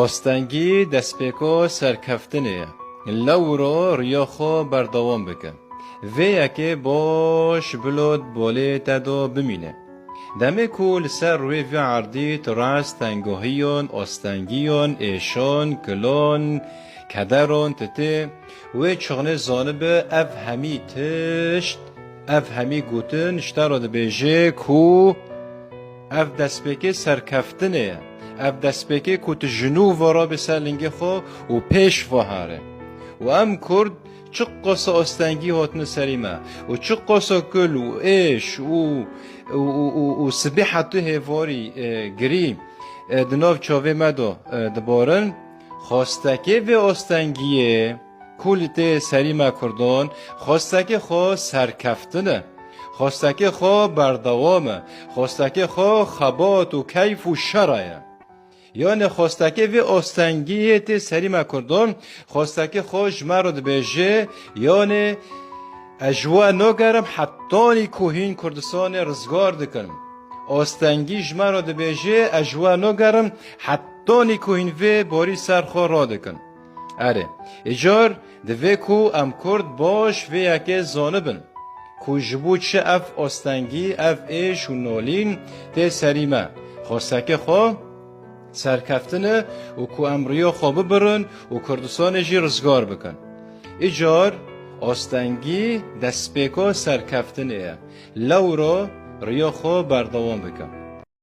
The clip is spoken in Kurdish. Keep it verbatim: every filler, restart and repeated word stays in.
Astengî destpêka serkeftinê ye. Lewro riya xwe berdewam bike. Vê yekê baş bilo di bolê te de bimîne. Demê ku li ser rûyê vî erdî tu rast tengahiyan, astengiyan, êşan, kilan, kederan tu tê, wê çixnê zanibe ev hemî tişt, ev hemî gotin ji te re dibêje ku ev destpêkê serkeftinê ye. Ev destpêkê ku tu ji nû ve rabê ser lingê xwe û pêş ve here. Û em Kurd çiqasa astengî hatine serî me û çiqasa kul û êş û, û, û, û, û sibê hetû hêvarî, e, girî, e, di nav çavê me de, e, dibarin. Xwestekê vê astengiyê ku li tê serî me Kurdan, xwestekê xwe serkeftin e. Xwestekê xwe berdewam e. Xwestekê xwe xebat û keyf û şera ye. Yanê xwestekê vê astengiyê tê serî me Kurdan, xwestekê xwe ji me re dibêje, yanê ez ji we nagerim hetanî ku hîn Kurdistanê rizgar dikin. Astengî ji me re dibêje, ez ji we nagerim hetanî ku hîn vê borî ser xwe radikin. Erê, îcar divê ku em Kurd baş vê yekê zanibin ku ji bo çi ev astengî, ev êş û nolîn tê serî me. Xwestekê xwe serkeftin e û ku em riya xwe bibirin û Kurdistanê jî rizgar bikin. Îcar astengî destpêka serkeftinê ye. Lewra riya xwe berdewam bike.